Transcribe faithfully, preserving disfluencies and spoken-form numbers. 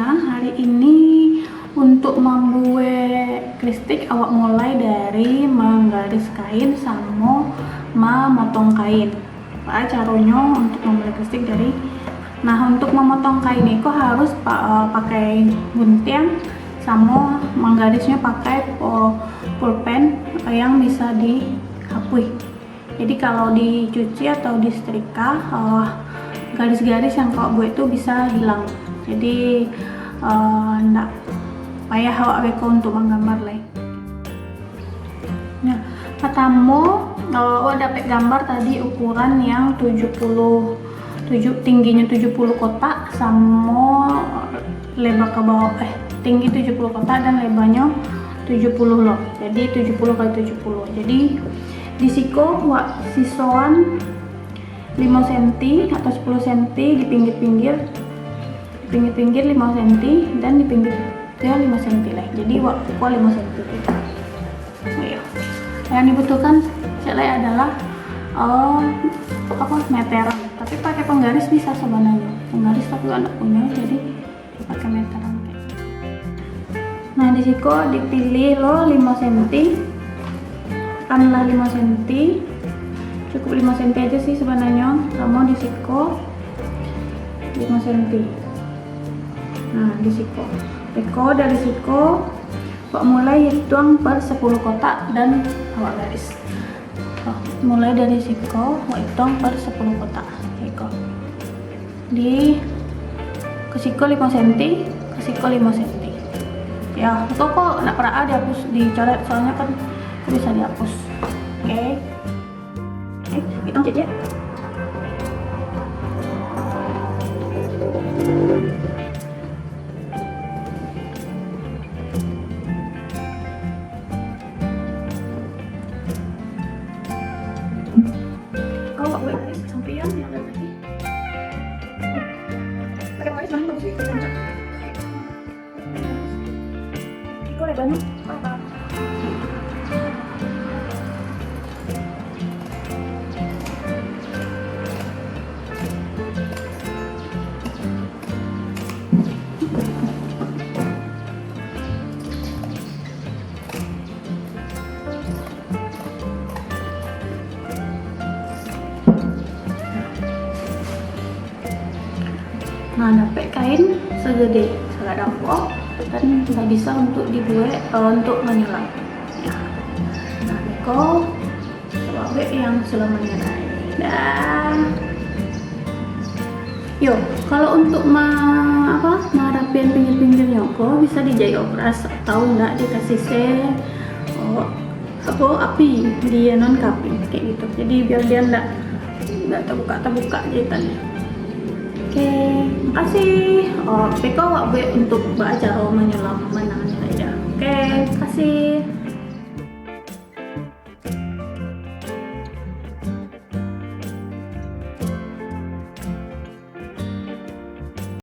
Nah, hari ini untuk mambuek kristik, awak mulai dari manggaris kain samo mamotong kain. Baa caronyo untuk mambuek kristik dari, nah, untuk mamotong kain iko harus pa-, pakai guntiang samo manggarisnyo pakai po-, pulpen yang bisa dihapuih. Jadi, kalau dicuci atau disetrika, eh, garis-garis yang awak buek tu bisa hilang. Jadi, eh, ndak payah awak beko untuk manggambar lai. Nah, patamo, eh, awak dapek gambar tadi ukuran yang tujuh puluh tujuh, tingginyo tujuh puluh kotak, samo leba ka bawah, eh, tinggi tujuh puluh kotak dan lebanyo tujuh puluh lo. Jadi, tujuh puluh kali tujuh puluh. Jadi, di siko wak sisoan limo senti atau sepuluh senti di pinggir-pinggir, di pinggir-pinggir limo senti, dan di pinggir, ya, limo senti lah. Jadi, wak pukua limo senti. Oh, iya. Yang dibutuhkan ciek lai adalah, eh, apa, meteran. Tapi pakai penggaris bisa sebenarnya. Penggaris tapi ndak punyo, jadi pakai meteran. Nah, di siko dipilih lo limo senti. Kan lah limo senti. Cukup limo senti aja sih sebenarnya. Samo di siko limo senti. Nah, di siko. Beko dari siko, wak mulai hituang per sepuluh kotak dan awak garis. Oh, mulai dari siko, wak hituang per sepuluh kotak. Siko. Di, ke siko limo senti, ke siko limo senti. Ya, kok, kok nak parak dihapus, dicoret, soalnya kan itu bisa dihapus. Oke. Eh, hitung ciek-ciek. Kalau wak buek garis sampiang yang dari tadi. Pakai garis mana bagus sih? Iko lebarnyo. Nah, dapek kain segede sagadang pok dan lah bisa untuk dibuek, eh, untuk manyulam. Ya. Nah, beko, coba buek yang sulamannyo lai. Dah. Yo, kalau untuk ma-, apa, marapian pinggir-pinggirnyo ko bisa dijahit obras, tahu ndak, dikasih se-, oh, apa, api, di anon ka api, kayak gitu. Jadi, biar dia ndak, ndak tabuka-tabuka jahitannyo. Oke, makasih. Oh, beko awak buek untuk bacaro manyulam manang saja. Oke, makasih.